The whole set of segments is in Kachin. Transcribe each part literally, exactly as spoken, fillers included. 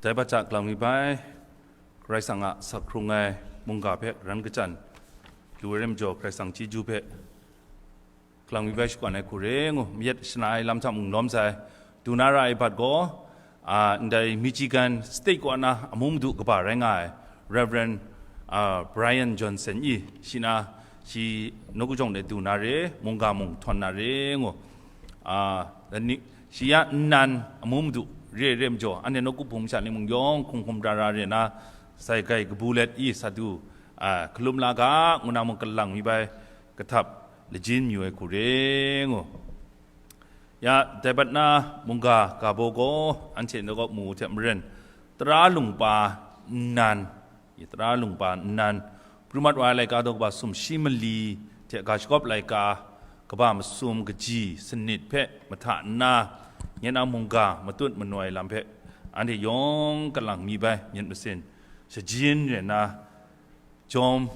Dai bat hta galang mi bai, Karai Kasang a sakhkrung ai mungga hpe ran kachyan lu ai rai majaw, Karai Kasang chyeju hpe galang mi bai shakawn ai hku re ngu, mayat shana ai lam hta mung lawm sai. Du na ra ai bat gaw, a, ndai Michigan State kaw na amu madu kaba rai nga ai Reverend, a, Brian Johnson i, shi na, shi nawku jawng de du na re, mungga mung htawn na re ngu, a, ni, shi ya nnan amu madu re re majaw, anhte nawku hpung masha ni mung yawng hkrung hkrum ra ra re na, sai grai kabu let i sa du, a, hkalum la ga, ngu na mung galang mi bai kahtap lajin mayu ai hku re ngu. Ya, dai bat na mungga ga baw gaw anhte nawku mu hte maren, tara lungpa nnan, i, tara lungpa nnan, pru mat wa ai laika daw kaba sumshi mali hte ga shagawp laika kaba masum kaji sanit hpe mahta nna, nye na mungga matut manoi lam hpe anhte yawng galang mi bai myit masin shajin re na jawm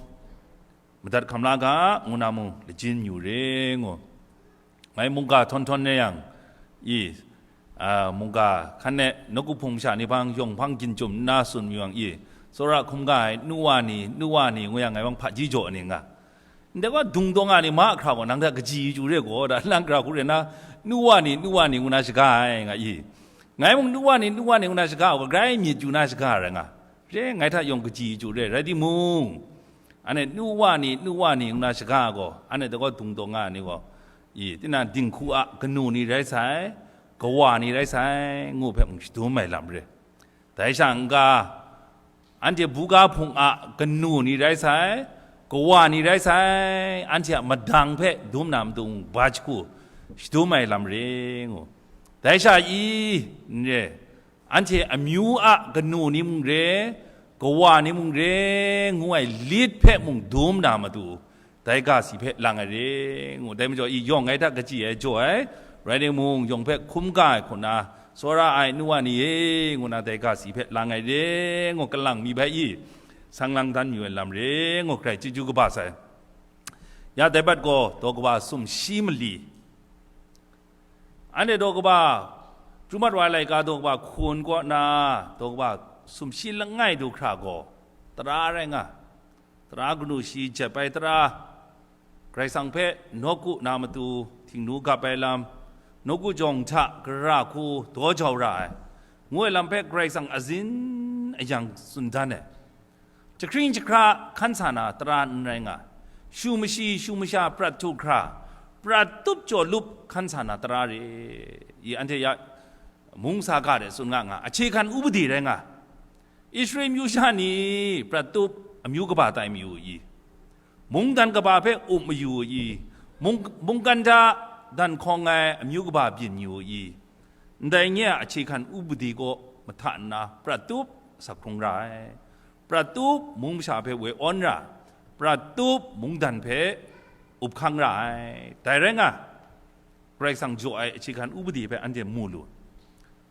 madat hkam la ga, ngu na mung lajin yu re ngu. Ngai mungga htawn htawn re yang, i, a, mungga hkan e nawku hpung masha ni hpang yawng hpang gyin chyum nna tsun mayu yang, i, tsawra hkrum ga ai nu wa ni, nu wa ni ngu yang ngai bang hpaji jaw ni nga. Ndai wa dung dawng a ni ma hkra gaw nang hta kaji chyu re gaw, da lang hkra hku re na, nu wa ni, nu wa ni ngu na shaga ai nga i. Ngai mung nu wa ni, nu wa ni ngu na shaga ai gaw, grai myit chyu na shaga rai nga. Re, ngai hta yawng kaji chyu re, rai timung, anhte nu wa ni, nu wa ni ngu na shaga ai gaw, anhte dai gaw dung dawng nga ai ni gaw, i, tinang dinghku a kanu ni rai sai, kawa ni rai sai, ngu hpe mung shadum ai lam re. Dai sha n-ga, anhte buga hpung a kanu ni rai sai, kawa ni rai sai, anhte a madang hpe dum na matu mung ba jahku shadum ai lam re ngu. Dai sha i, n re, anhte amyu a kanu ni mung re, kawa ni mung re, ngu ai lit hpe mung dum na matu, dai ga si hpe lang ai re, ngu. Dai majaw, i yawng ngai hta kaji ai, jaw ai, rai timung, yawng hpe hkum ga ai hku na, tsawra ai nu wa ni e, ngu na, dai ga si hpe lang ai re, ngu, galang mi bai i, sang lang dan mayu ai lam re, ngu, grai chyeju kaba sai. Ya, dai bat gaw, daw kaba sumshi mali, anhte daw kaba, pru mat wa ai laika daw kaba hkun kaw na, daw kaba sumshi langai du hkra gaw, tara rai nga, tara kanu shi jep ai tara, Karai Kasang hpe nawku na matu htingnu gap ai lam, nawku jawng hta gara hku daw jau ra ai, ngu ai lam hpe Karai Kasang azin ayang tsun dan ai. Jahkring jahkra hkan sa na tara n rai nga, shu mashi shu masha prat htu hkra, prat tup jaw lup hkan sa na tara re, i anhte ya mung sa ga de tsun nga nga, ahkye hkan upadi rai nga, Israel myu sha ni prat tup amyu kaba tai mayu i, mungdan kaba hpe up mayu i, mung, mungkan hta dan hkawng ai amyu kaba byin mayu i, ndai nye a ahkye hkan upadi kaw mahta nna prat tup asak hkrung ra ai. Prat tup mung masha hpe woi awn ra, prat tup mungdan hpe up hkang ra ai. Dai rai nga, Karai Kasang jaw ai ahkye hkan upadi hpe anhte mu lu.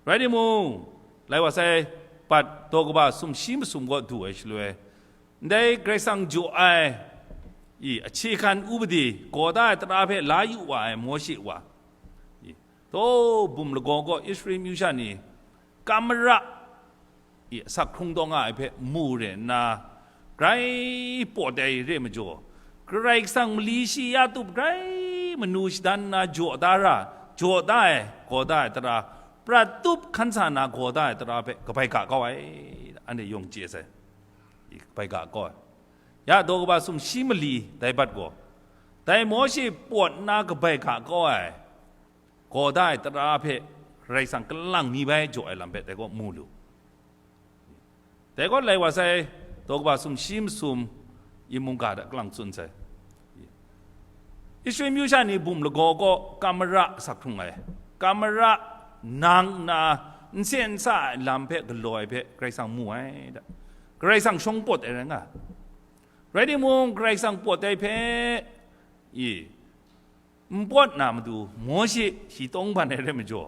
Rai timung, lai wa sai, bat daw kaba sumshi masum kaw du ai shaloi, ndai Karai Kasang jaw ai, i, ahkye hkan upadi gaw da ai tara hpe la yu wa ai Mawshe wa, i, daw bum lagaw gaw Israel myu sha ni kam mara, i, asak hkrung taw nga ai hpe mu re nna, grai pawt ai re majaw, Karai Kasang mali shi ya tup grai manu shadan nna jaw da ra, jaw da ai, gaw da ai tara, prat tup hkan sa na gaw da ai tara hpe kabai ga kau ai, anhte yawng chye sai. I, kabai ga kau ai. Ya daw kaba sumshi mali dai bat gaw, dai Mawshe pawt nna kabai ga kau ai, gaw da ai tara hpe Karai Kasang kalang mi bai jaw ai lam hpe dai gaw mu lu. Dai gaw lai wa sai, daw kaba sumshi masum i mungga hta kalang tsun sai. Israel myu sha ni bum lagaw kaw kam mara asak hkrung ai, kam mara nang nna n sen n sa ai lam hpe galaw ai hpe Karai Kasang mu ai da. Karai Kasang shawng pawt ai rai nga. Rai timung, Karai Kasang pawt ai hpe, i, n pawt na matu Mawshe shi tawng ban ai rai majaw,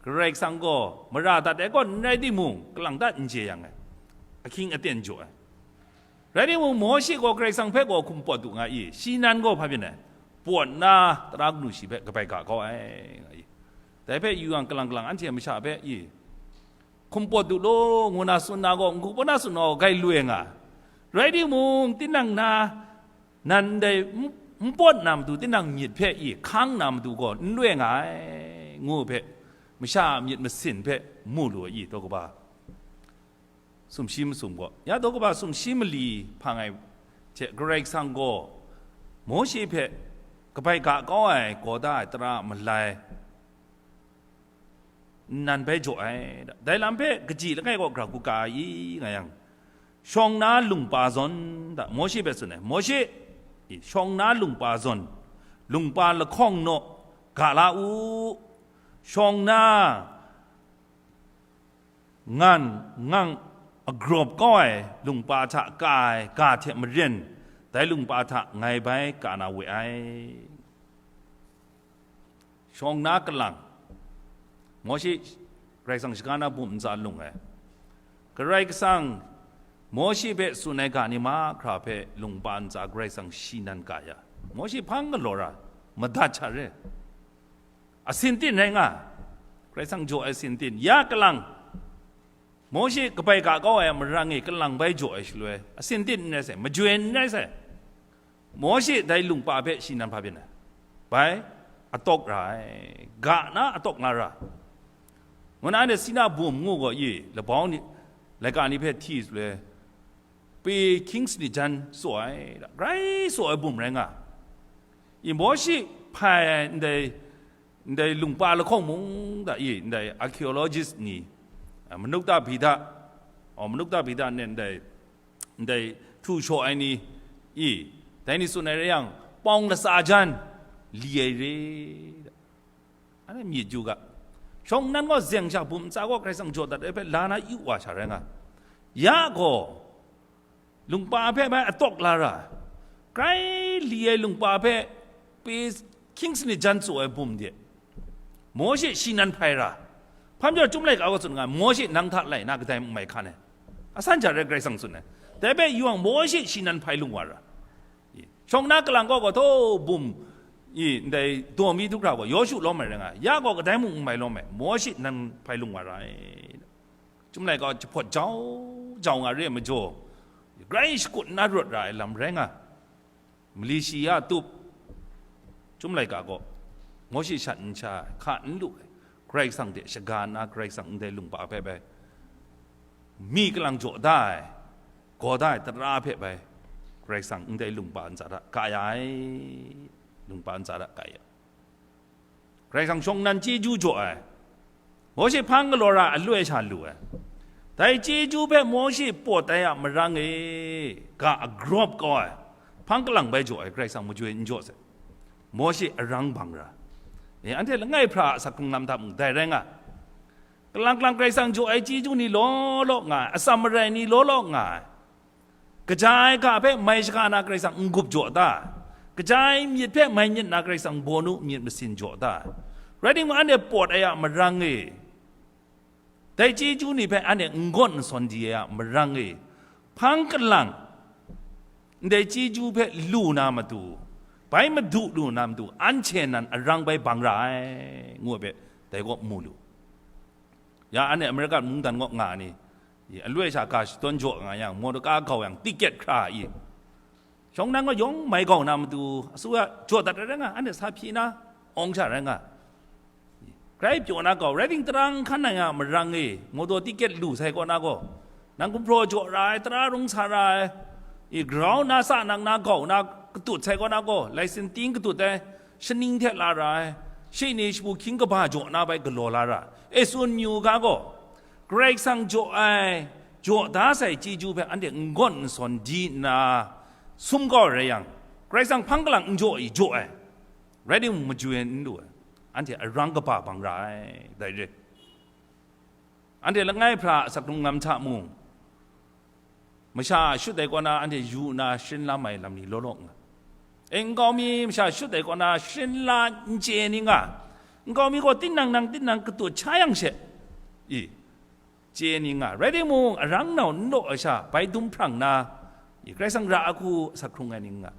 Karai Kasang gaw mara dat ai kaw n rai timung, kalang dat n jeyang ai, ahkying aten jaw ai. Rai timung, Mawshe gaw Karai Kasang hpe gaw hkum pawt du nga i, shi nan gaw hpa byin ai, pawt nna tara kanu shi hpe kabai ga kau ai, nga i. Dai hpe yu yang, kalang kalang anhte masha hpe i, hkum pawt du law, ngu na tsun na gaw, n-gu pawt na tsun na gaw, gai loi nga. Rai timung, tinang na, nan ndai n-, n pawt na matu, tinang myit hpe i hkang na matu gaw, n loi nga ai, ngu hpe, masha a myit masin hpe mu lu ai i, daw kaba sumshi masum gaw. Ya daw kaba sumshi mali hpang ai hte Karai Kasang gaw Mawshe hpe kabai ga kau ai, gaw da ai tara a malai, nnan bai jaw ai. Dai lam hpe kaji langai kaw gara hku ka ai i, nga yang, shawng na lungpa zawn da, Mawshe hpe tsun ai. Mawshe, shawng na lungpa zawn, lungpa lahkawng naw ga la u. Shawng na ngan ngang agrawp kau ai lungpa hta ka ai ga hte maren, dai lungpa hta ngai bai ka na we ai. Shawng na kalang, Mawshe Karai Kasang shaga na bum ntsa lung ai. Karai Kasang Mawshe hpe tsun ai ga ni mahkra hpe lungpa ntsa Karai Kasang shi nan ka ya. Mawshe hpang galaw ra, madat sha re. Asin tin rai nga, Karai Kasang jaw ai sin tin, ya kalang, Mawshe kabai ga kau ai a marang e kalang bai jaw ai shaloi, asin tin n rai sai, majoi n rai sai. Mawshe dai lungpa hpe shi nan hpa byin ai. Bai, atawk ra ai, ga na atawk la ra. Ngu na anhte Sina bum ngu gaw i, labau ni, laika ni hpe hti shaloi, pe hkying sanit jan tsaw ai, grai tsaw ai bum rai nga. I Mawshe hpai ai ndai, ndai lungpa lahkawng mung da i, ndai archaeologist ni, a, Manukta Bida, o, Manukta Bida nen ndai, ndai htu shaw ai ni, i, dai ni tsun ai rai yang, pawng latsa jan li ai re. Anhte myit yu ga. Shawng nnan gaw zeng sha bum ntsa gaw Karai Kasang jaw dat ai hpe la na yu wa sha rai nga. Ya gaw, lungpa hpe bai atawk la ra, grai li ai lungpa hpe pe hkying sanit jan tsaw ai bum de, Mawshe shi nan hpai ra. Hpa majaw, Chyum laika gaw tsun nga, Mawshe nang hta lai na kadai mung mai hkan ai. Asan ja rai Karai Kasang tsun ai. Dai hpe yawng Mawshe shi nan hpai lung wa ra. Shawng na kalang gaw gaw taw bum, i, ndai daw mi du hkra gaw, Yawshu lawm ai rai nga, ya gaw kadai mung n mai lawm ai, Mawshe nan hpai lung wa ra ai. Chyum laika jahpawt jau, jau nga re ai majaw, grai shakut nna rawt ra ai lam rai nga, mali shi ya tup, Chyum laika gaw, Mawshe shat n sha ai, hka n lu ai, Karai Kasang hte shaga nna Karai Kasang ndai lungpa hpe bai, mi kalang jaw da ai, gaw da ai tara hpe bai, Karai Kasang ndai lungpa ntsa hta ka ya ai, lungpa ntsa hta ka ya. Karai Kasang shawng nnan chyeju jaw ai, Mawshe hpang galaw ra aloi sha lu ai. Dai chyeju hpe Mawshe pawt ai a marang e, ga agrawp kau ai, hpang kalang bai jaw ai, Karai Kasang majoi n jaw sai. Mawshe arang bang ra. E, anhte langai hpra a asak hkrung lam hta mung dai rai nga. Kalang kalang Karai Kasang jaw ai chyeju ni law law nga ai, atsam marai ni law law nga ai. Kaja ai ga hpe mai shaga na Karai Kasang n-gup jaw da ai, kaja ai myit hpe mai myit na Karai Kasang baw nu myit masin jaw da ai. Rai timung, anhte pawt ai a marang e, dai chyeju ni hpe anhte n gawn n sawn di ai a marang e, hpang kalang ndai chyeju hpe lu na matu, bai madu lu na matu, anhte nan arang bai bang ra ai, ngu ai hpe dai kaw mu lu. Ya, anhte American mungdan kaw nga ni, i, aloi sha ga shadawn jaw nga yang, motorka gau yang, tiket hkra i, shawng nnan gaw yawng mai gau na matu, asuya jaw dat rai nga, anhte sa hpyi na, awng sha rai nga. Grai pyaw na gau, rai ting, tarang hkan nang ya marang e, motor tiket lu sai kaw na gaw, nang gumhpraw jaw ra ai, tara rung sa ra ai, i, grau na sa nang na gau na katut sai kaw na gaw, license ting katut ai, shaning hte la ra ai, shi ni shabu hkying kaba jaw na bai galaw la ra ai. E tsun yu ga gaw, Karai Kasang jaw ai, jaw da sai chyeju hpe anhte n gawn n sawn di nna, sum kau rai yang, Karai Kasang hpang kalang n jaw i jaw ai, rai timung, majoi n lu ai, anhte arang kaba bang ra ai, dai re. Anhte langai hpra a asak hkrung lam hta mung, masha shut ai kaw na anhte yu nna sharin la mai lam ni law law nga. E, nkau mi masha shut ai kaw na sharin la n chye ni nga, nkau mi gaw tinang nang tinang katut sha yang she, i, chye ni nga. Rai timung, arang nau n law ai sha bai dum hprang na, i, Karai Kasang ra ahku asak hkrung ai ni nga.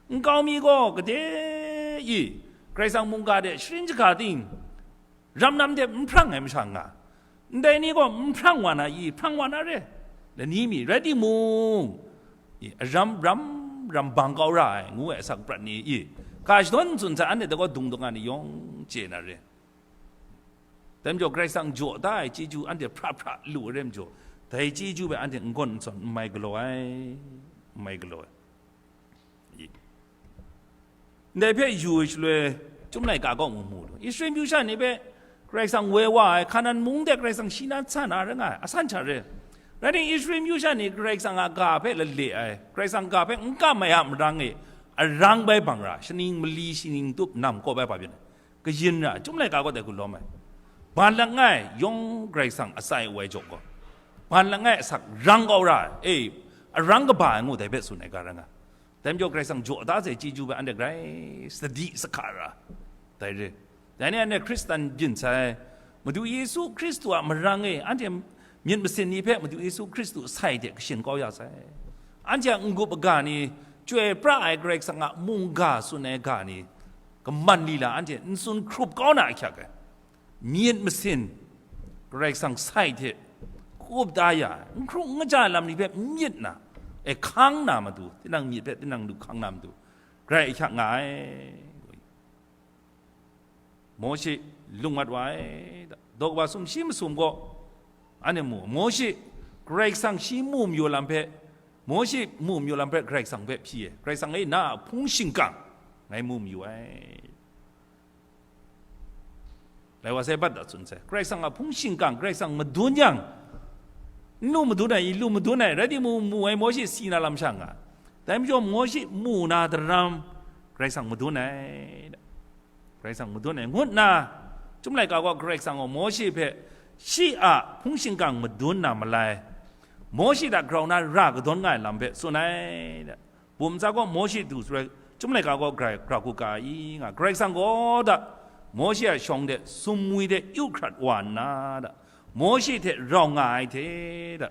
Nkau mi gaw gade, i, Karai Kasang mungga de sharin shaga ting, ram nam de n hprang ai masha nga, Ndai ni gaw n hprang wa na i? Hprang wa na re, lani mi rai timung, i, aram ram ram bang kau ra ai, ngu ai asak prat ni i, ga shadawn tsun sai, anhte dai gaw dung dung nga ni yawng chye na re. Dai majaw Karai Kasang jaw da ai chyeju anhte hpra hpra lu ai rai majaw, dai chyeju hpe anhte n gawn n sawn n mai galaw ai, n mai galaw ai. Ndai hpe yu ai shaloi, Chyum laika kaw mu mu lu. Israel myu sha ni hpe Karai Kasang woi wa ai, Hkanan mung de Karai Kasang shi na sa na rai nga ai, asan sha re. Rai timung, Israel myu sha ni Karai Kasang a ga hpe lale ai, Karai Kasang ga hpe n kam ai a marang e, arang bai bang ra, shaning mali shaning tup nam kawp ai hpa byin ai, kayin ra, Chyum laika kaw dai hku lawm ai. Ban langai yawng Karai Kasang atsai woi jaw gaw, ban langai asak rang kau ra ai, e, arang kaba ai ngu dai hpe tsun ai ga rai nga. Dai majaw Karai Kasang jaw da sai chyeju hpe anhte grai sadi sahka ra, dai re. Dai ni anhte Hkristan byin sai, Madu Yesu Hkristu a marang e anhte myit masin ni hpe Madu Yesu Hkristu sai hte kashin kau ya sai. Anhte a n-gup aga ni, chyoi pra ai Karai Kasang a mungga tsun ai ga ni, kaman lila anhte n tsun hkrup kau na ahkyak ai. Myit masin, Karai Kasang sai hte kup da ya ai, n hkrung n kaja ai lam ni hpe myit na, e, hkang na matu, tinang myit hpe tinang lu hkang na matu, grai ahkyak nga ai. Mawshe lung mat wa ai, daw kaba sumshi masum gaw, anhte mu, Mawshe Karai Kasang shi mu mayu lam hpe, Mawshe mu mayu lam hpe Karai Kasang hpe hpyi ai, Karai Kasang e na a hpung shingkang ngai mu mayu ai. Lai wa sai bat da tsun sai. Karai Kasang a hpung shingkang, Karai Kasang madun yang, n lu madun ai, i lu madun ai, rai timung, mu ai Mawshe si na lam sha nga. Dai majaw Mawshe mu na daram, Karai Kasang madun ai. Karai Kasang madun ai ngut nna, Chyum laika gaw Karai Kasang gaw Mawshe hpe shi a hpung shingkang madun na malai, Mawshe hta grau na ra kadawn nga ai lam hpe tsun ai. Bum ntsa gaw Mawshe du shaloi, Chyum laika gaw grai, gra hku ka i nga, Karai Kasang gaw da, Mawshe a shawng de sumwi de yu hkrat wa nna da, Mawshe hte rau nga ai hte da,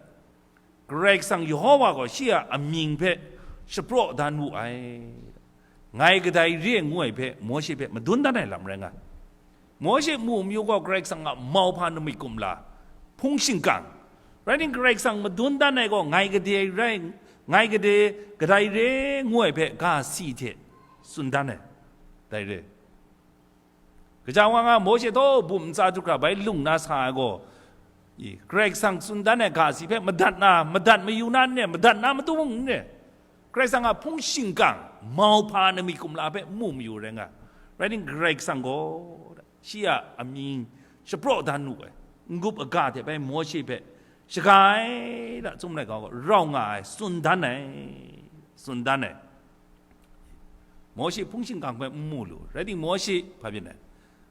Karai Kasang Yehowa gaw shi a amying hpe shapraw dan wu ai. Ngai kadai re ngu ai hpe Mawshe hpe madun dan ai lam rai nga. Mawshe mu mayu gaw Karai Kasang a mauhpa namik kumla, hpung shingkang. Rai timung, Karai Kasang madun dan ai gaw ngai kadai rai, ngai kadai, kadai re ngu ai hpe ga si hte tsun dan ai. Dai re. Kaja wa nga, Mawshe taw bum ntsa du hkra bai lung na sa ai gaw, i, Karai Kasang tsun dan ai ga si hpe madat na, madat mayu na n re, madat na matu mung n re. Karai Kasang a hpung shingkang, mauhpa namik kumla hpe mu mayu rai nga. Rai timung, Karai Kasang gaw shi a amying shapraw dan wu ai, n-gup aga hte bai Mawshe hpe shaga ai da, Chyum laika gaw rau nga ai, tsun dan ai, tsun dan ai. Mawshe hpung shingkang hpe n mu lu, rai timung, Mawshe hpa byin ai,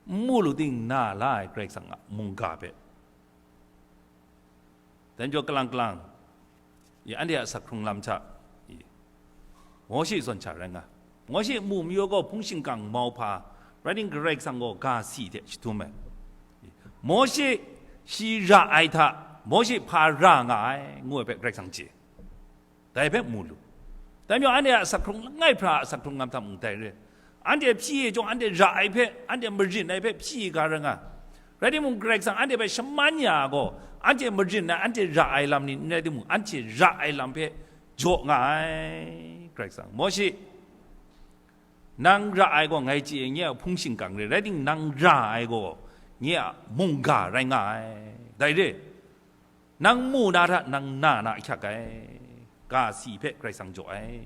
n mu lu ting na la ai Karai Kasang a mungga hpe. Dai majaw kalang kalang, i, anhte a asak hkrung lam hta, i, Mawshe zawn sha rai nga. Mawshe mu mayu gaw hpung shingkang mauhpa, rai timung, Karai Kasang gaw ga si hte shadum ai. I, Mawshe shi ra ai hta, Mawshe hpa ra nga ai, ngu ai hpe Karai Kasang chye. Dai hpe mu lu. Dai majaw anhte a asak hkrung langai hpra a asak hkrung lam hta mung dai re. Anhte hpyi ai chyawm, anhte ra ai hpe, anhte marin ai hpe hpyi ga rai nga. Rai timung, Karai Kasang anhte hpe shaman ya gaw, anhte marin ai, anhte ra ai lam ni n rai timung, anhte ra ai lam hpe jaw nga ai, Karai Kasang. Mawshe, nang ra ai gaw ngai chye, nye a hpung shingkang re, rai timung, nang ra ai gaw nye a mungga rai nga ai. Dai re. Nang mu na hta nang na na ahkyak ai, ga si hpe Karai Kasang jaw ai.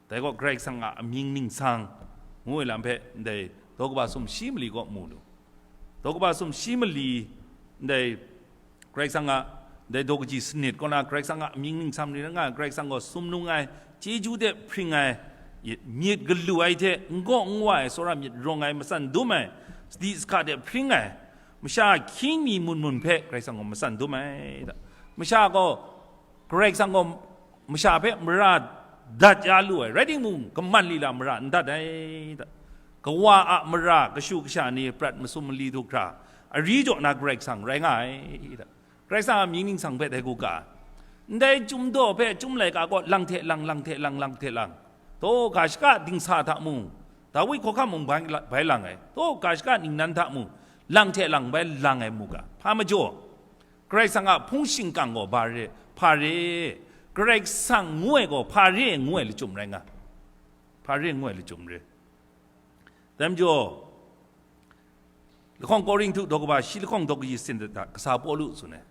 Dai gaw Karai Kasang a amying ningsang ngu ai lam hpe ndai daw kaba sumshi mali kaw mu lu. Daw kaba sumshi mali ndai Karai Kasang a, ndai daw kaji sanit kaw na Karai Kasang a amying ningsang ni rai nga, Karai Kasang gaw sumnung ai, chyeju de hpring ai, myit galu ai hte n gaw n wa ai, tsawra myit rawng ai, matsan dum ai, sadi sahka de hpring ai, masha hkying mi mun mun hpe Karai Kasang gaw matsan dum ai da. Masha gaw, Karai Kasang gaw masha hpe mara dat ya lu ai, rai timung, kaman lila mara n dat ai da. Kawa a mara kashu kasha ni prat masum mali du hkra, ari jaw na Karai Kasang rai nga ai da. Karai Kasang a mying ningsang hpe dai hku ga, ndai Chyum daw hpe Chyum laika kaw lang hte lang, lang hte lang, lang hte lang, taw ga shaka dingsa hta mung, Dawi hkawhkam mung bai la-, bai lang ai, taw ga shaka ningnan hta mung, Lang hte lang bai lang ai mu ga. Hpa majaw, Karai Kasang a hpung shingkang gaw hpa re, hpa re, Karai Kasang ngu ai gaw hpa re ngu ai lachyum rai nga, hpa re ngu ai lachyum re. Dai majaw, lahkawng Korinhtu daw kaba shi lahkawng daw kaji sin da, kasa Pawlu tsun ai.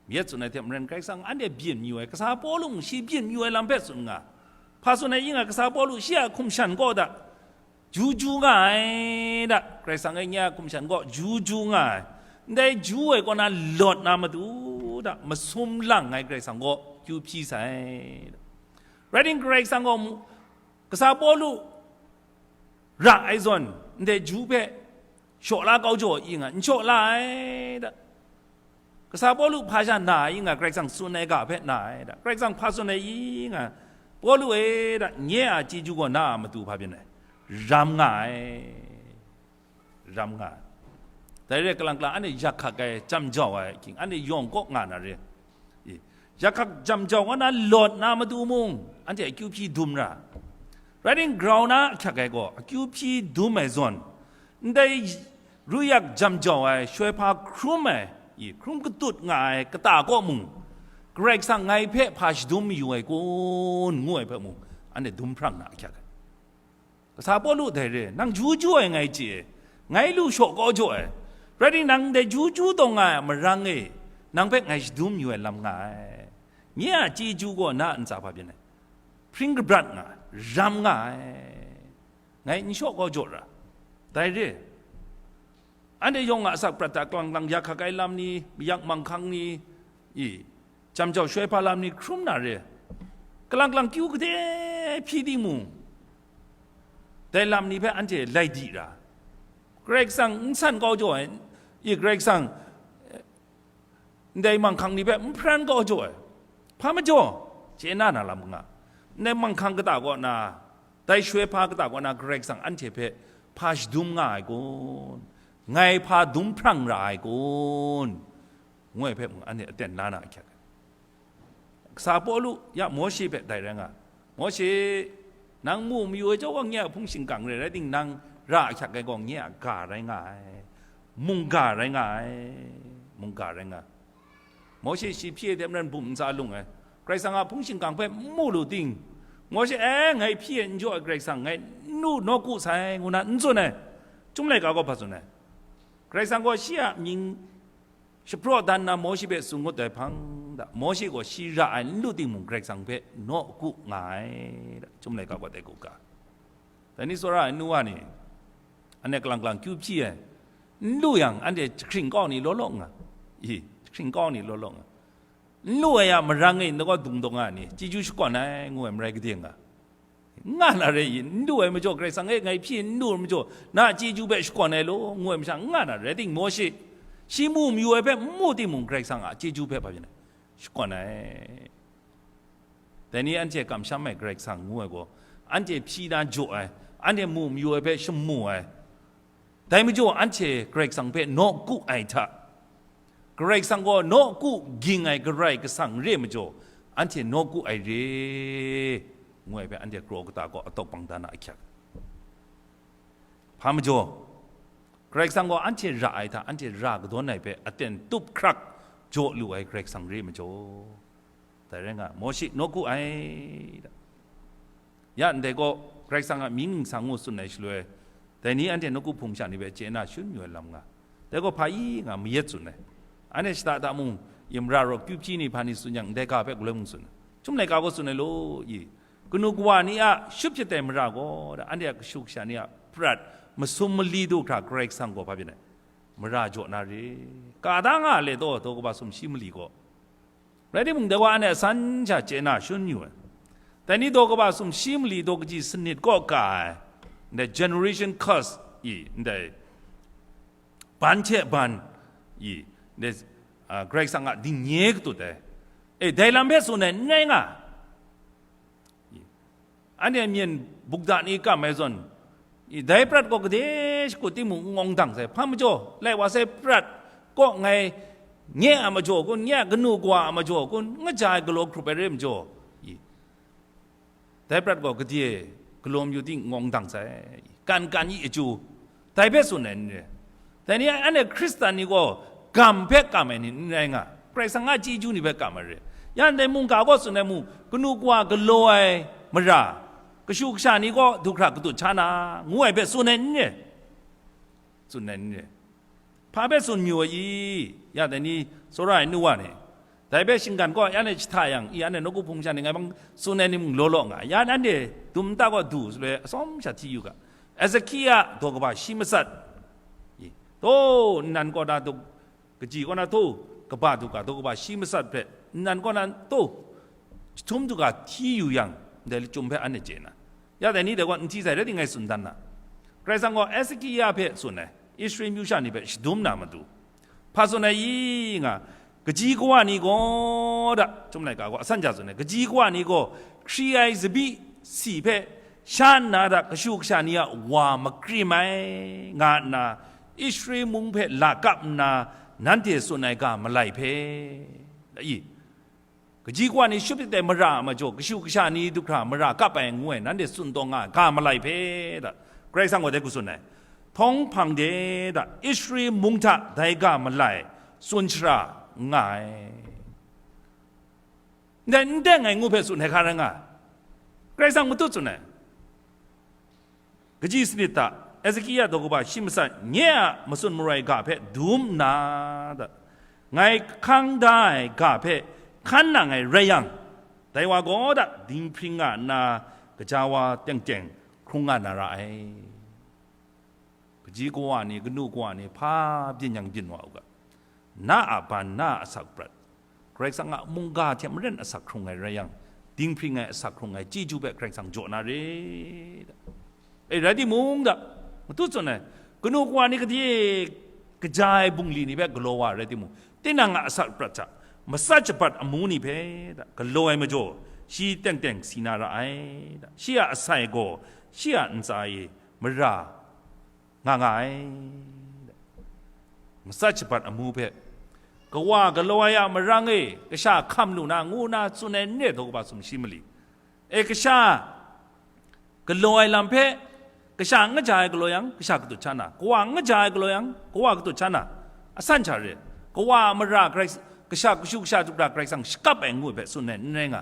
Yet tsun ai hte maren Karai Kasang anhte byin mayu ai, kasa Pawlu mung shi byin mayu ai lam hpe tsun nga. Hpa tsun ai i nga, kasa Pawlu shi a hkum shan kaw da, ju ju nga ai da, Karai Kasang e nye a hkum shan kaw ju ju nga ai. Ndai ju ai kaw na lawt na matu da, masum lang ai Karai Kasang kaw kyu hpyi sai da. Rai ting, Karai Kasang gaw mu-, kasa Pawlu ra ai zawn, ndai ju hpe shaw la kau jaw i nga, n shaw la ai da. Kasa Pawlu hpa sha na ai i nga, Karai Kasang tsun ai ga hpe na ai da. Karai Kasang hpa tsun ai i nga, Pawlu e da, nye a chyeju gaw na a matu hpa byin ai, ram nga ai, ram nga ai. Dai re, kalang kalang anhte yak hkak ai, jam jau ai, king, anhte yawng kaw nga na re. I, yak hkak jam jau wa na lawt na matu mung, anhte akyu hpyi dum ra. Rai ting, grau na ahkyak ai gaw, akyu hpyi dum ai zawn, ndai ru yak jam jau ai, shoi hpa hkrum ai, i, hkrum katut nga ai kata kaw mung, Karai Kasang ngai hpe hpa shadum mayu ai kun, ngu ai hpe mung, anhte dum hprang na ahkyak ai. Kasa Pawlu dai re, nang ju ju ai ngai chye, ngai lu shaw kau jaw ai. Rai ting, nang dai ju ju taw nga ai marang e, nang hpe ngai shadum yu ai lam nga ai. Nye a chyeju gaw na a ntsa hpa byin ai, hpring kabrat nga ai, ram nga ai. Ngai n shaw kau jaw ra. Dai re, anhte yawng a asak prat hta kalang kalang yak hkak ai lam ni, mayak manghkang ni, i, jam jau shoi hpa lam ni hkrum na re, kalang kalang kyu kade hpyi timung, dai lam ni hpe anhte lai di ra. Karai Kasang n san kau jaw ai, i, Karai Kasang, eh, ndai manghkang ni hpe n hparan kau jaw ai. Hpa majaw, chye na na lam nga, ndai manghkang kata kaw na, dai shoi hpa kata kaw na Karai Kasang anhte hpe hpa shadum nga ai kun? Ngai hpa dum hprang ra ai kun? Ngu ai hpe mung anhte aten la na ahkyak ai. Kasa Pawlu ya Mawshe hpe dai rai nga, Mawshe, nang mu mayu ai chyawm gaw nye a hpung shingkang re, rai timung, nang ra ahkyak ai gaw nye a ga rai nga ai, mungga rai nga ai, mungga rai nga ai. Mawshe shi hpyi ai hte maren bum ntsa lung ai, Karai Kasang a hpung shingkang hpe n mu lu ting, Mawshe, e, ngai hpyi ai n jaw ai Karai Kasang, ngai n lu nawku sai, ngu na n tsun ai. Chyum laika gaw hpa tsun ai? Karai Kasang gaw shi a mying shapraw dan na Mawshe hpe tsun ngut ai hpang da, Mawshe gaw shi ra ai n lu timung, Karai Kasang hpe nawku nga ai da, Chyum laika gaw dai hku ga. Dai ni tsawra ai nu wa ni, anhte kalang kalang kyu hpyi ai, n lu yang, anhte jahkring kau ni law law nga, i, jahkring kau ni law law nga, n lu ai a marang e, nta gaw dung dawng nga ni, chyeju shakawn ai, ngu ai marai gade nga. Nga na re i, n lu ai majaw, Karai Kasang e ngai hpyi n lu ai majaw, na a chyeju hpe shakawn ai law, ngu ai masha n nga na re. Rai timung, Mawshe, shi mu mayu ai hpe n mu timung, Karai Kasang a chyeju hpe hpa byin ai, shakawn ai. Dai ni anhte kamsham ai Karai Kasang ngu ai gaw, anhte hpyi na jaw ai, anhte mu mayu ai hpe shamu ai. Dai majaw, anhte Karai Kasang hpe nawku ai hta, Karai Kasang gaw nawku ging ai Karai Kasang re majaw, anhte nawku ai re, ngu ai hpe anhte kraw kata gaw atawk bang dan a ahkyak. Hpa majaw, Karai Kasang gaw anhte ra ai hta, anhte ra kadawn ai hpe aten tup hkrak jaw lu ai Karai Kasang re majaw, dai rai nga, Mawshe nawku ai da. Ya ndai gaw, Karai Kasang a mying ningsang ngu tsun ai shaloi, dai ni anhte nawku hpung sha ni hpe chye na shun yu ai lam nga. Dai gaw hpa i nga mayat tsun ai. Anhte shada da mung, yamra raw kyu hpyi ni hpa ni tsun yang, ndai ga hpe galoi mung tsun ai. Chyum laika gaw tsun ai law, i, kanu kawa ni a shut shadai mara gaw, da, anhte a kashu kasha ni a prat, masum mali du hkra Karai Kasang gaw hpa byin ai, mara jaw na re. Ka da nga le taw, daw kaba sumshi mali gaw. Rai timung, dai wa anhte asan sha chye na shun yu ai. Dai ni daw kaba sumshi mali daw kaji sanit kaw ka ai, ndai generation curse i, ndai ban hte ban i, ndai, a, Karai Kasang a dingnye katut ai. E, dai lam hpe tsun ai n rai nga. Anhte myen bukda ni kam ai zawn, i, dai prat gaw gade shakut timung n ngawng dang sai, hpa majaw, lai wa sai prat kaw ngai nye a majaw kun, nye a kanu kawa a majaw kun, n kaja ai galaw hkrup ai re majaw, i, dai prat gaw gade galaw mayu ting n ngawng dang sai, kan kan i aju, dai hpe tsun ai n re. Dai ni anhte Hkristan ni gaw gam hpe kam ai ni n rai nga, Karai Kasang a chyeju ni hpe kam ai re. Ya ndai mungga gaw tsun ai mu, kanu kawa galaw ai mara, kashu kasha ni gaw du hkra katut sha na, ngu ai hpe tsun ai n re? Tsun ai n re? Hpa hpe tsun mayu ai i? Ya dai ni, tsawra ai nu wa ni, dai hpe shinggan kaw ya anhte jahta yang, i anhte nawku hpung sha ni ngai bang tsun ai ni mung law law nga, ya anhte dum nta gaw du, sa loi atsawm sha hti yu ga. Ezekia daw kaba shi matsat, i, taw nnan kaw na du, kaji kaw na taw, kaba du ga, daw kaba shi matsat hpe nnan kaw na taw, jahtum du ga hti yu yang, ndai lachyum hpe anhte chye na. Ya dai ni dai gaw n hti sai rai di ngai tsun dan na. Karai Kasang gaw Ezekia hpe tsun ai, Israel myu sha ni hpe shadum na matu. Hpa tsun ai i nga, kaji kawa ni gaw da, Chyum laika gaw asan ja tsun ai, kaji kawa ni gaw hkri ai tsabyi si hpe sha nna da kashu kasha ni a wa makrim ai, nga nna Israel mung hpe la kap nna nanhte tsun ai ga malai hpe, i, kaji kawa ni shut lit ai mara a majaw, kashu kasha ni du hkra mara kap ai ngu ai, nanhte tsun taw nga ai ga malai hpe da, Karai Kasang gaw dai hku tsun ai, htawng hpang de da, Israel mung hta dai ga malai tsun shara n nga ai. Ndai n teng ai ngu hpe tsun ai hka rai nga ai. Karai Kasang matut tsun ai. Kaji sanit hta, Ezekia daw kaba shi matsat, nye a matsun maroi ga hpe dum nna, da, ngai hkang da ai ga hpe hkan nang ai rai yang, dai wa gaw da dinghpring nga nna, gaja wa teng teng hkrung nga na ra ai. Kaji kawa ni, kanu kawa ni, hpa byin yang byin wa u ga, na a ban, na a asak prat, Karai Kasang a mungga hte maren asak hkrung ai rai yang, dinghpring ai, asak hkrung ai chyeju hpe Karai Kasang jaw na re. E, rai timung da, matut tsun ai, kanu kawa ni gade kaja ai bungli ni hpe galaw wa rai timung, tinang a asak prat hta matsat shabat amu ni hpe da galaw ai majaw, shi teng teng si na ra ai da. Shi a asai gaw shi a ntsa e mara nga nga ai. Matsat shabat amu hpe, kawa galaw ai a marang e kasha hkam lu na, ngu na tsun ai n re, daw kaba sumshi mali. E, kasha galaw ai lam hpe, kasha n kaja ai galaw yang, kasha katut sha na, kawa n kaja ai galaw yang, kawa katut sha na, asan sha re. Kawa a mara Karai, kasha, kashu kasha du hkra Karai Kasang shakap ai ngu ai hpe tsun ai n rai nga.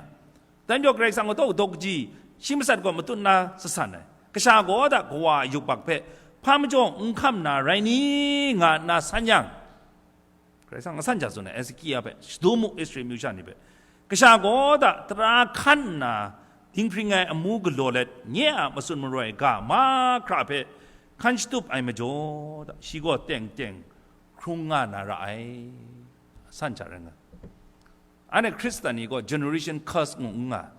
Dai majaw Karai Kasang gaw daw, daw kaji shi matsat gaw matut nna sasan ai. Kasha gaw da kawa a yubak hpe hpa majaw n hkam na rai ni, nga nna san yang, Karai Kasang asan ja tsun ai, Ezekia hpe shadum mu, Israel myu sha ni hpe. Kasha gaw da tara hkan nna dinghpring ai amu galaw let, nye a matsun maroi ga mahkra hpe hkan shatup ai majaw da, shi gaw teng teng hkrung nga na ra ai. Asan ja rai nga. Anhte Hkristan ni gaw generation curse ngu n nga.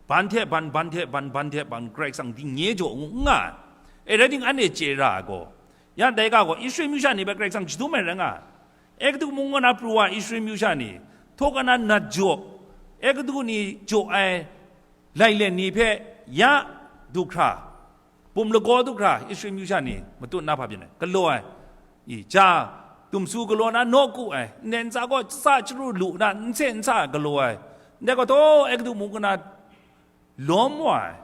Ban hte ban, ban hte ban, ban hte ban, Karai Kasang ding nye jaw ngu n nga. E, rai timung, anhte chye ra ai gaw, ya dai ga gaw Israel myu sha ni hpe Karai Kasang shadum ai rai nga. Egiptu mung kaw na pru wa Israel myu sha ni, htaw kaw na nat jaw, Egiptu ni jaw ai lailen ni hpe ya du hkra, pum lagaw du hkra Israel myu sha ni matut na hpa byin ai, galaw ai, i, ja, dumsu galaw na nawku ai, ndai ntsa gaw tsa chyaru lu na nse nsa galaw ai, ndai gaw taw Egiptu mung kaw na lawm wa ai,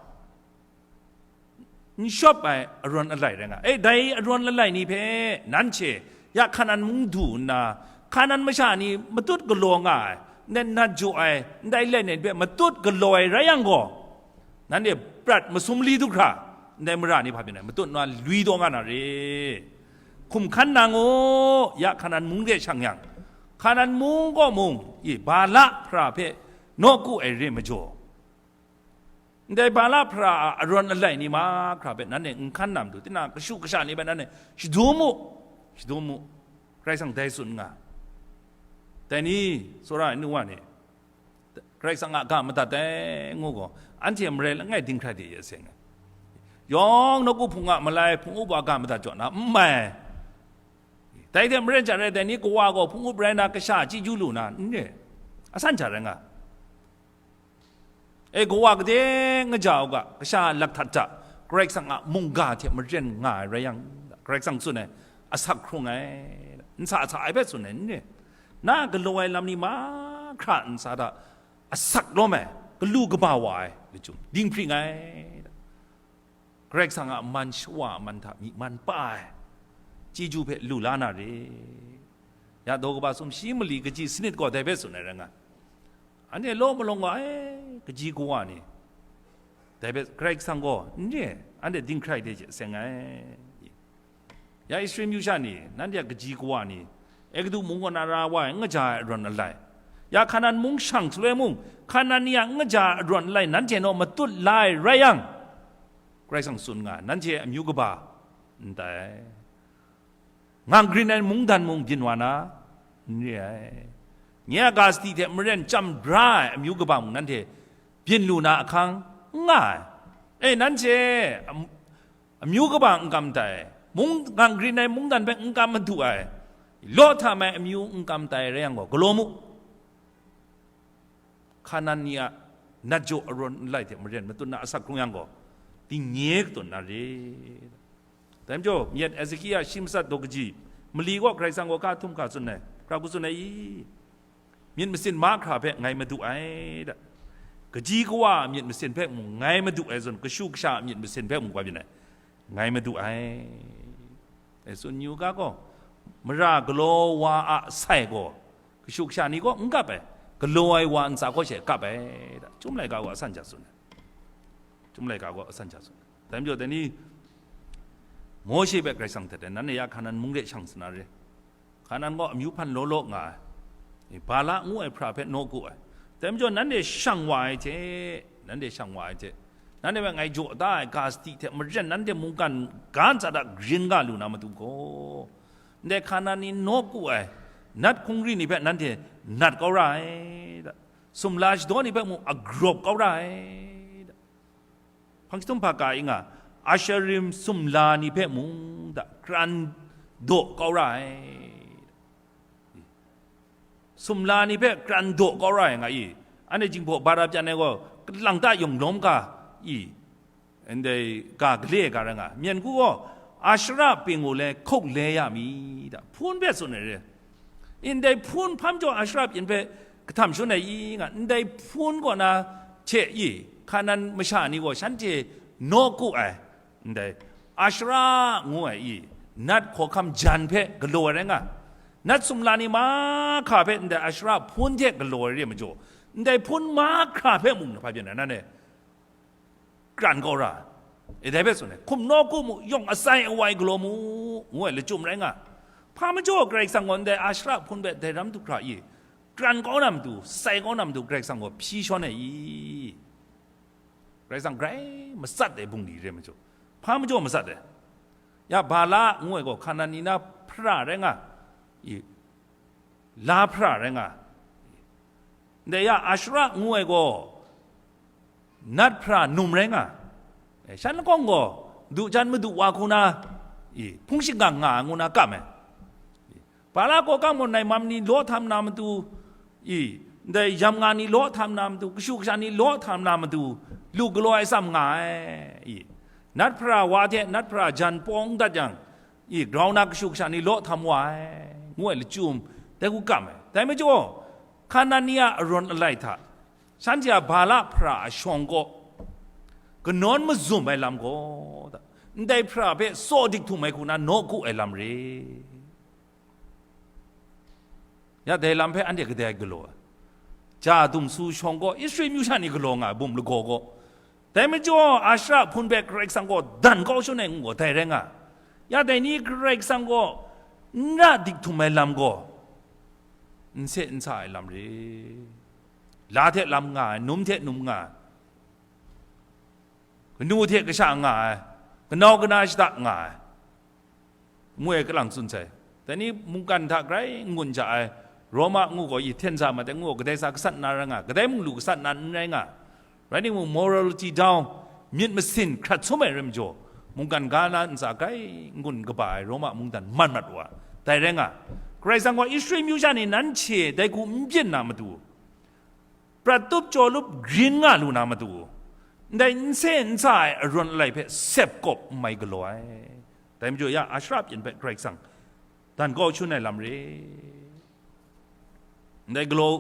n shawp ai arawn alai rai nga. E, dai arawn alai ni hpe nanhte ya Hkanan mung du nna, Hkanan masha ni matut galaw nga ai, ndai nat jaw ai, ndai lailen hpe matut galaw ai rai yang gaw, nanhte prat masum li du hkra, ndai mara ni hpa byin ai, matut nna lui taw nga na re. Hkum hkan nang u, ya Hkanan mung de shang yang, Hkanan mung kaw mung, i, Bala hpara hpe nawku ai re majaw, ndai Bala hpara a arawn alai ni mahkra hpe nanhte n hkan na matu, tinang kashu kasha ni hpe nanhte shadum mu, shadum mu, Karai Kasang dai tsun nga. Dai ni, tsawra ai nu wa ni, Karai Kasang a ga madat ai ngu gaw, anhte marai langai dinghkrai de ya seng ai. Yawng nawku hpung a malai hpung up wa ga madat jaw na n mai. Dai hte maren sha rai, dai ni kawa gaw hpung up rai na kasha chyeju lu na n re, asan sha rai nga. E, kawa gade ngaja u ga, kasha lakhtat hta Karai Kasang a mungga hte maren nga ai rai yang, Karai Kasang tsun ai, asak hkrung ai, n sa sa ai hpe tsun ai n re. Na galaw ai lam ni mahkra ntsa hta asak lawm ai, galu kaba wa ai, lachyum dinghpring ai. Karai Kasang a man shawa a man hta myi man pa ai. chyeju hpe lu la na re. Ya daw kaba sumshi mali kaji sanit gaw dai hpe tsun ai rai nga. Anhte law malawng gaw, ai, kaji kawa ni, dai hpe Karai Kasang gaw n re, anhte dinghkrai de hte seng ai. Ya Israel myu sha ni, nanhte a kaji kawa ni, Egutu mung kaw na ra wa ai, n kaja ai arawn alai. Ya Hkanan mung shang shaloi mung, Hkanan ni a n kaja ai arawn alai nanhte naw matut la ai rai yang, Karai Kasang tsun nga, nanhte amyu kaba n tai. Ngang grin ai mungdan mung byin wa na, n re ai. Nye a ga sadi hte maren chyam bra ai amyu kaba mung nanhte byin lu na ahkang n nga ai. E, nanhte am-, amyu kaba n kam tai, mung, ngang grin ai mungdan hpe n kam madu ai, law htam ai amyu n kam tai rai yang gaw, galaw mu. Hkanan ni a nat jaw arawn alai hte maren matut na asak hkrung yang gaw, dingnye katut na re. Dai majaw, myit Ezekia shi matsat daw kaji, mali gaw Karai Kasang gaw ka htum hka tsun ai, hkra hku tsun ai i? Myit masin mahkra hpe ngai madu ai da. Kaji kawa a myit masin hpe mung ngai madu ai zawn, kashu kasha a myit masin hpe mung wa byin ai, ngai madu ai. E, tsun yu ga gaw, mara galaw wa a sai gaw, kashu kasha ni gaw n kap ai, galaw ai wa ntsa gaw she kap ai da. Chyum laika gaw asan ja tsun ai. Chyum laika gaw asan ja tsun ai. Dai majaw, dai ni, Mawshe hpe Karai Kasang htet ai, nanhte ya Hkanan mung de shang sa na re. Hkanan gaw amyu hpan law law nga ai, Bala ngu ai hpra hpe nawku ai. Dai majaw, nanhte shang wa ai hte, nanhte shang wa ai hte, nanhte hpe ngai jaw da ai ga sadi hte maren nanhte mungkan ga ntsa hta grin ga lu na matu gaw, ndai Hkanan ni nawku ai nat hkungri ni hpe nanhte nat kau ra ai da. Sumla shadaw ni hpe mung agrawp kau ra ai da. Hpang jahtum hpa ka i nga, Asherim sumla ni hpe mung da, kran daw kau ra ai. Sumla ni hpe kran daw kau ra ai nga i, anhte jinghpaw bara pyan ai gaw, kalang ta yawng lawm ga i, ndai ga gale ai ga rai nga, myen ku gaw, Ashera ping gaw le hkauk le ya mi da, hpun hpe tsun ai re. Ndai hpun hpam jaw Ashera pyin hpe kahtam shangun ai i nga, ndai hpun kaw na hte i, Hkanan masha ni gaw shanhte nawku ai, ndai Ashera ngu ai i, nat hkawhkam jan hpe galaw ai rai nga, nat sumla ni mahkra hpe ndai Ashera hpun hte galaw ai re ai majaw, ndai hpun mahkra hpe mung na hpa byin ai, nanhte kran kau ra ai. E, dai hpe tsun ai, hkum nawku mu, yawng atsai awai galaw mu, ngu ai lachyum rai nga. Hpa majaw Karai Kasang gaw ndai Ashera hpun hpe dai ram du hkra i, kran kau na matu, sai kau na matu, Karai Kasang gaw hpyi shawn ai i? Karai Kasang grai matsat ai bungli re majaw, hpa majaw matsat ai. Ya Bala ngu ai gaw Hkanan ni na hpra rai nga i, la hpra rai nga. Ndai ya Ashera ngu ai gaw nat hpra num rai nga. E, shan lahkawng gaw du jan madu wa hku na, i, hpung shingkang nga ai ngu na kam ai. Bala kaw kang mawn ai mam ni law htam na matu, i, ndai yam nga ni law htam na matu, kashu kasha ni law htam na matu, lu galaw ai tsam nga ai, i, nat hpra wa hte nat hpra jan pawng dat yang, i, grau na kashu kasha ni law htam wa ai, ngu ai lachyum, dai hku kam ai. Dai majaw, Hkanan ni a arawn alai hta, shanhte a Bala hpra a shawng kaw, kanawn mazum ai lam gaw, ndai hpra hpe tsaw dik htum ai hku na nawku ai lam re. Ya dai lam hpe anhte kadai galaw ai? Ja dumsu shawng gaw Israel myu sha ni galaw nga ai bum lagaw gaw, dai majaw Ashera hpun hpe Karai Kasang gaw dan kau shangun ai ngu gaw dai rai nga. Ya dai ni Karai Kasang gaw n ra dik htum ai lam gaw, n se n sa ai lam re. La hte lam nga ai, num hte num nga ai, kanu hte kasha nga ai, kanau kana shada nga ai, ngu ai kalang tsun sai. Dai ni mungkan hta grai n-gun ja ai, Roma ngu gaw i hten sa mat ai ngu gaw, kadai sa gasat na rai nga, kadai mung lu gasat na n rai nga. Rai timung, morality down, myit masin hkrat sum ai rai majaw, mungkan ga na ntsa grai n-gun kaba ai Roma mungdan man mat wa, dai rai nga. Karai Kasang gaw Israel myu sha ni nanhte dai hku n byin na matu, prat tup jaw lup grin nga lu na matu, ndai n se n sa ai arawn alai hpe sep kawp n mai galaw ai. Dai majaw ya Ashera pyin hpe Karai Kasang dan kau shangun ai lam re. Ndai galaw,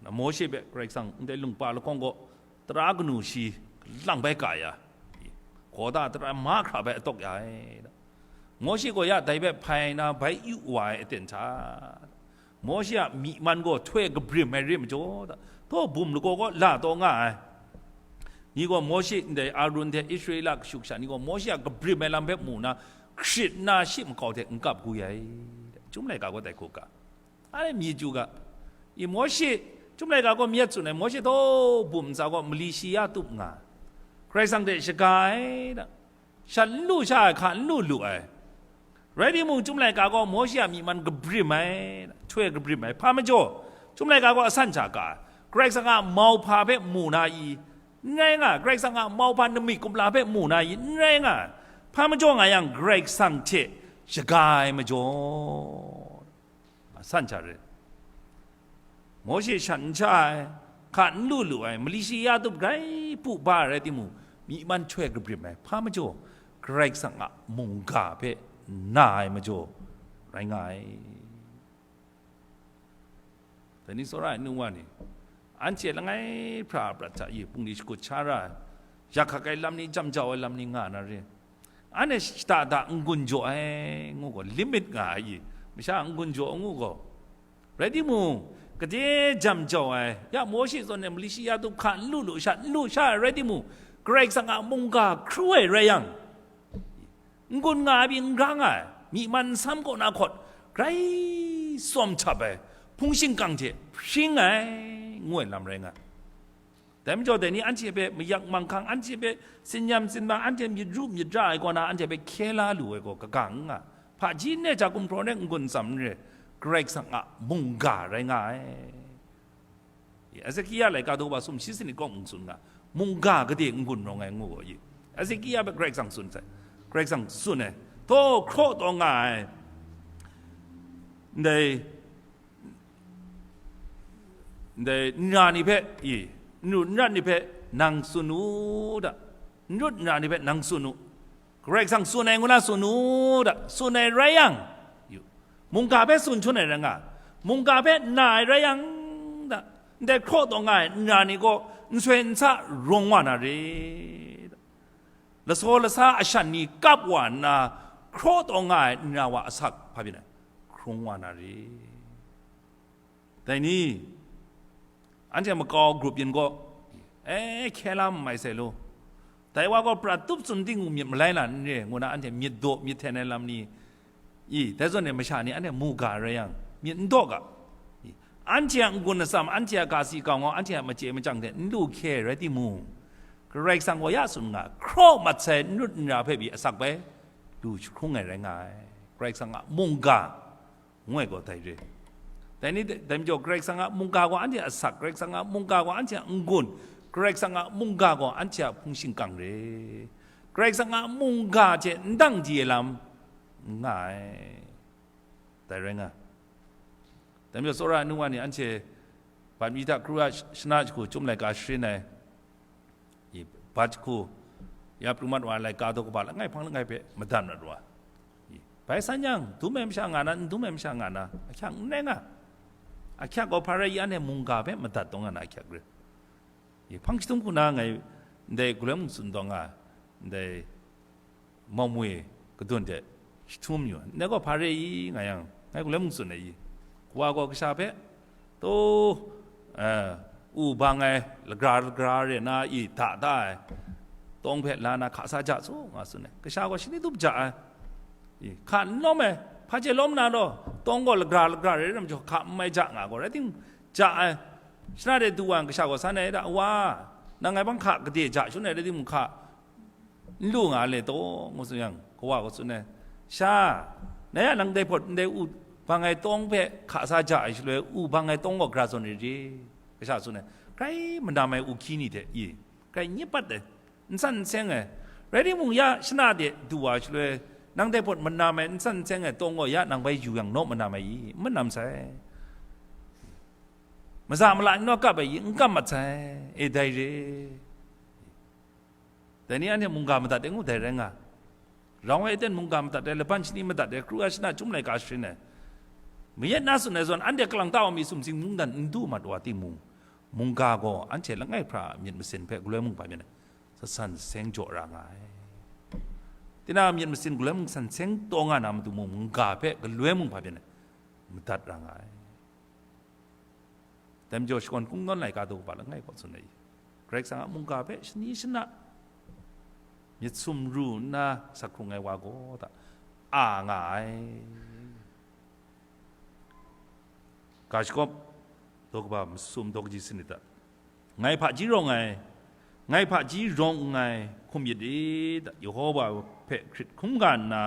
na Mawshe hpe Karai Kasang ndai lungpa lahkawng gaw tara kanu shi lang bai ka ya, hkawda tara mahkra bai atawk ya ai. Mawshe gaw ya dai hpe hpai na bai yu wa ai aten hta, Mawshe a myi man gaw htoi kabrim ai re majaw, htaw bum lagaw kaw la taw nga ai. Ni gaw Mawshe ndai Arun hte Israela kashu kasha ni gaw Mawshe a kabrim ai lam hpe mu na, hkrit nna shi makau hte n kap gu ai. Chyum laika gaw dai hku ga. Anhte myit yu ga. I Mawshe, Chyum laika gaw myit tsun ai, Mawshe htaw bum ntsa gaw mali shi ya tup nga, Karai Kasang hte shaga ai da. Shat n lu sha ai, hka n lu lu ai. Rai timung, Chyum laika gaw Mawshe a myi man kabrim ai, htoi kabrim ai. Hpa majaw, Chyum laika gaw asan sha ka ai. Karai Kasang a mauhpa hpe mu na i? N rai nga ai. Karai Kasang a mauhpa nami kumla hpe mu na i? N rai nga ai. Hpa majaw nga yang, Karai Kasang hte shaga ai majaw, asan sha re. Mawshe shat n sha ai, hka n lu lu ai, mali shi ya tup grai pu ba ai rai timung, myi man htoi kabrim ai, hpa majaw, Karai Kasang a mungga hpe na ai majaw rai nga ai. Dai ni tsawra ai nu wa ni, anhte langai hpra a prat hta i bungli shakut sha ra ai, yak hkak ai lam ni, jam jau ai lam ni nga na re. Anhte shada da n-gun jaw ai ngu gaw, limit nga ai i, masha n-gun jaw ngu gaw. Rai timung, gade jam jau ai, ya Mawshe zawn e mali shi ya tup hka n lu lu sha, n lu sha ai rai timung, Karai Kasang a mungga hkru ai rai yang, n-gun nga ai pyi n ga nga ai, myi man nsam kaw na hkawt, grai tsawm htap ai, hpung shingkang hte hpring ai, ngu ai lam rai nga ai. Dai majaw, dai ni anhte hpe mayak manghkang, anhte hpe sinyam sinmang, anhte myit ru myit ra ai kaw na, anhte hpe hkye la lu ai gaw kaga n nga. Hpaji n re, ja gumhpraw n re, n-gun n tsam n re, Karai Kasang a mungga rai nga ai. Ezekia laika daw ba sum shi sanit kaw mung tsun nga, mungga gade n-gun rawng ai ngu gaw i. Ezekia hpe Karai Kasang tsun sai, Karai Kasang tsun ai, htaw hkraw taw nga ai. Ndai, ndai nra ni hpe, i, n ru n rat ni hpe nang tsun u da, n rut n ra ni hpe nang tsun u, Karai Kasang tsun ai ngu na tsun u da, tsun ai rai yang, yu, mungga hpe tsun htung ai rai nga, mungga hpe na ai rai yang, da, ndai hkraw taw nga ai nra ni gaw nsoi nsa rawng wa na re, da, lasaw lasa ashan ni kap wa nna, hkraw taw nga ai nra wa asak hpa byin ai, hkrung wa na re. Dai ni, anhte makau grup yin gaw, e, hkye la n mai sai lu, dai wa gaw prat tup tsun ting u myit malai la n re, ngu na anhte myit daw myit hten ai lam ni, i, dai zawn e masha ni anhte mu ga rai yang, myit n daw ga. I, anhte a n-gun atsam, anhte a ga si ga ngau, anhte a machye machyang hte n lu hkye rai timung, Karai Kasang gaw ya tsun nga, hkraw mat sai n rut n ra hpe pyi asak bai lu jahkrung ai rai nga ai. Karai Kasang a mungga ngu ai gaw dai re. Dai ni, dai majaw, Karai Kasang a mungga gaw anhte a asak, Karai Kasang a mungga gaw anhte a n-gun, Karai Kasang a mungga gaw anhte a hpung shingkang re. Karai Kasang a mungga hte n dang di ai lam n nga ai. Dai rai nga. Dai majaw, tsawra ai nu wa ni, anhte bat mi hta kru a shana jahku Chyum laika sharin ai, i, bat jahku, ya pru mat wa ai laika daw kaba langai hpang langai hpe madat mat wa, i, bai san yang, dum ai masha nga na, n dum ai masha nga na, ahkyak n rai nga. Ahkyak gaw hpa rai i, anhte mungga hpe madat taw nga na ahkyak re. I, hpang chyahtum hku na ngai ndai galoi mung tsun taw nga, ndai Mawmwi kadun hte jahtum yu, ndai gaw hpa re i nga yang, ngai galoi mung tsun ai i, kawa gaw kasha hpe, taw, eh, u bang ai lagra lagra re na i da da ai tawng hpe la na hka sa ja su, nga tsun ai. Kasha gaw shani tup ja ai. I, hka n lawm ai, hpa chye lawm na law, tawng gaw lagra lagra re ai majaw, hka n mai ja nga gaw, rai timung, ja ai. Shana de du wa yang, kasha gaw san ai da, "Wa, nang ngai bang hka gade ja shangun ai, rai timung, hka n lu nga le taw?" ngu tsun yang, kawa gaw tsun ai, "Sha, ngai a nang dai hpawt ndai u bang ai tawng hpe hka sa ja ai shaloi, u bang ai tawng gaw gara zawn rit rit," kasha tsun ai. Grai manam ai u hkyi ni hte i, grai nyip pat ai, n san n seng ai. Rai timung, ya shana de du wa shaloi, nang dai hpawt manam ai, n san n seng ai tawng gaw ya nang bai yu yang naw manam ai i? N manam sai. Maza mala ni naw kap ai i? N kap mat sai. E, dai re. Dai ni anhte mungga madat ai ngu, dai rai nga. Rau ai aten mungga madat ai, laban shani madat ai, kru ai shana Chyum laika sharin ai, mayat na tsun ai zawn, anhte kalang ta wa mi sumsing mungdan n du mat wa timung, mungga gaw anhte langai hpra a myit masin hpe galoi mung bai myit ai, san san seng jaw ra nga ai. Tinang a myit masin galoi mung san seng taw nga na matu mung, mungga hpe galoi mung hpa byin ai, madat ra nga ai. Dai majaw, shakawn kungdawn laika daw kaba langai kaw tsun ai. Karai Kasang a mungga hpe shani shana myit sumru nna sak hkrung ai wa gaw hta a nga ai. Ga shagawp daw kaba masum daw kaji sanit hta, ngai hpaji rawng ai, ngai hpaji rawng nngai hkum myit i, Yehova hpe hkrit hkrum ga nna,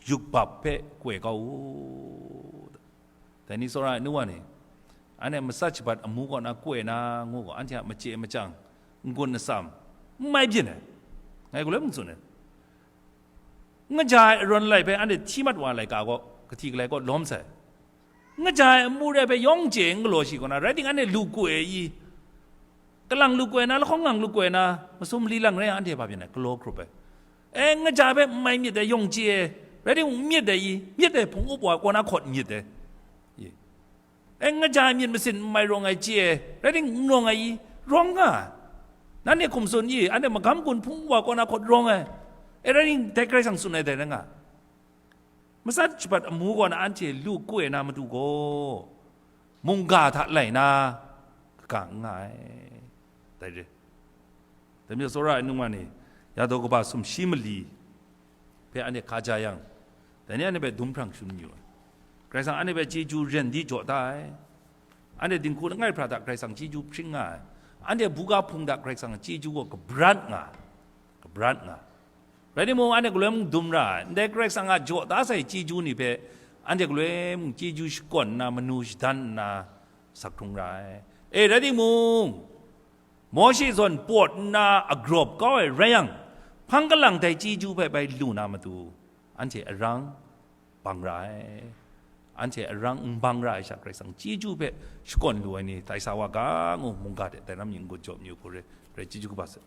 yubak hpe koi kau u. Dai ni tsawra ai nu wa ni, anhte matsat shabat amu kaw na koi na ngu gaw, anhte a machye machyang, n-gun atsam, n mai byin ai. Ngai galoi mung tsun ai. N kaja ai arawn alai hpe anhte hti mat wa ai laika gaw, kahti galai kaw lawm sai. N kaja ai amu re ai hpe yawng chye n galaw shi kaw na, rai ting, anhte lu koi ai i? Kalang lu koi na, lahkawng ngang lu koi na, masum mali lang rai yang, anhte hpa byin ai, galaw hkrup ai. E, n kaja ai hpe n mai myit ai, yawng chye ai, rai timung, n myit ai i? Myit ai, hpung up wa kaw na hkawt n myit ai. I. E, n kaja ai myit masin n mai rawng ai chye ai, rai timung, n rawng ai i? Rawng nga. Nanhte hkum tsun i? Anhte magam gun hpung up wa kaw na hkawt rawng ai. E, rai timung, dai Karai Kasang tsun ai dai rai nga. Matsat shabat amu kaw na anhte lu koi na matu gaw, mungga hta lai na kaga n nga ai. Dai re. Dai majaw, tsawra ai nungwan e, ya daw kaba sumshi mali hpe anhte hkaja yang, dai ni anhte hpe dum hprang shangun yu ai. Karai Kasang anhte hpe chyeju ren di jaw da ai. Anhte dinghku langai hpra hta Karai Kasang chyeju hpring nga ai. Anhte buga hpung hta Karai Kasang chyeju gaw kabrat nga ai. Kabrat nga ai. Rai timung, anhte galoi mung dum ra ai. Ndai Karai Kasang a jaw da sai chyeju ni hpe anhte galoi mung chyeju shakawn nna, manu shadan nna, sak hkrung ra ai. E, rai timung, Mawshe zawn pawt nna agrawp kau ai rai yang, hpang kalang dai chyeju hpe bai lu na matu, anhte arang bang ra ai. Anhte arang n bang ra ai sha, Karai Kasang chyeju hpe shakawn lu ai ni tai sa wa ga ngu, mungga hte dai lam yin n-gun jaw myu hku re, rai chyeju kaba sai.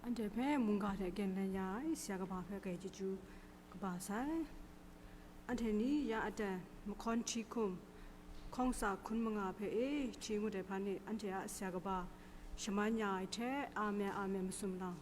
Anhte hpe mungga hte gen lai ya ai, sara kaba hpe kai chyeju kaba sai. Anhte ni ya aten, mahkawn hti hkum, hkawng tsa hkun manga hpe e hti ngut ai hpa ni, anhte a sara kaba shaman ya ai hte, Amen, Amen, masum lang.